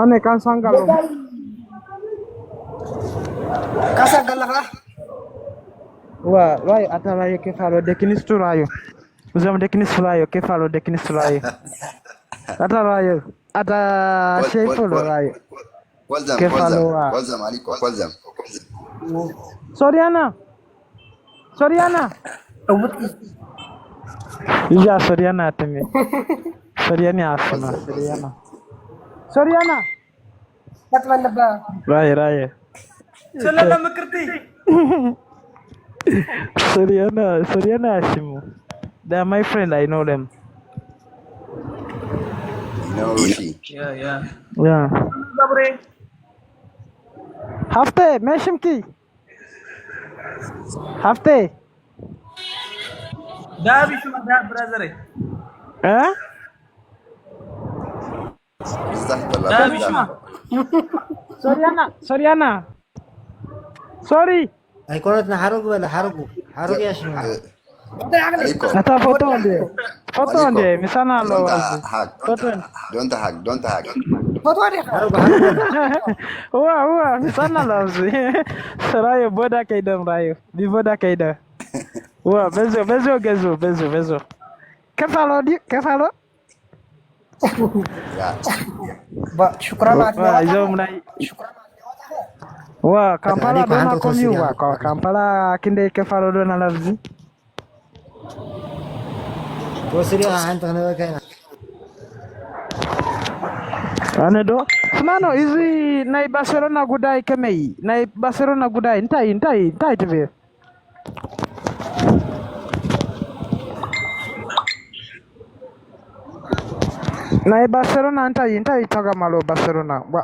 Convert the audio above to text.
ኣነ ካንሳንጋ ኣለኹ። ካሳንጋ ኣለኻ? ዋ፣ ራዮ፣ ኣታ ራዮ ኬፍ ኣሎ፣ ደኪንስቱ ራዮ። እዞም ደኪንስቱ ራዮ፣ ኬፍ ኣሎ፣ ደኪንስቱ ራዮ። ኣታ ራዮ፣ ኣታ ሸይፎ ኣሎ ራዮ። Welcome, ኬፍ ኣለዋ። Welcome, Aliko, welcome. ሶሪያና፣ ሶሪያና። እውጥ። እያ ሶሪያና ኣትሜ። ሶሪያና ኣፍና፣ ሶሪያና። ሶሪያና። ቀጥበልባ። ራየ፣ ራየ። ስለለ ምክርቲ። ሶሪያና፣ ሶሪያና ሽሙ። They are my friend, I know them. You know Rushi. Yeah, yeah. Yeah. ገብሬ። ሃፍተ፣ መሽምኪ። ሃፍተ። ዳቢ ሽማ፣ ዳ ብራዘር። እ? ዳቢ ሽማ። ሶሪያና፣ ሶሪያና። ሶሪ። ኣይኮነትን፣ ሓረጉ በለ፣ ሓረጉ። ሓረጉ ያሽማ። ኣታ ፎቶ እንዴ? ፎቶ እንዴ? ምሳና ኣሎ። Don't hug, don't hug, don't hug. ፎቶ እንዴ? ሓረጉ፣ ሓረጉ። ዋ፣ ዋ፣ ምሳና ኣሎ ኣብዚ። ስራዮ ቦዳ ከይደም ራዮ። ቢቦዳ ከይደ። ዋ፣ በዞ፣ በዞ፣ ገዞ፣ በዞ፣ በዞ። ከፋሎ ድዩ? ከፋሎ? ባ-፣ ሽኩራን ዋ፣ ኣድነዋታ። እዞም ናይ ሽኩራን ኣድነዋታ። ዋ፣ ካምፓላ ኣሊኮ ዶና ሓንቲ ኮሚዩ፣ ክትወስድ ዋ፣ እያ። ካ-፣ ካምፓላ ክንደይ ከፋሎ ዶና ላብዚ? ትወስድ ኢኻ ሓንቲ ክነበካ ኢና። ኣነ ዶ? ስማኖ፣ እዚ ናይ ባርሴሎና ጉዳይ ከመይ? ናይ ባርሴሎና ጉዳይ እንታይ፣ እንታይ፣ እንታይ ትብል? ናይ ባርሴሎና እንታይ፣ እንታይ ጸገም ኣለዎ ባርሴሎና? ዋ።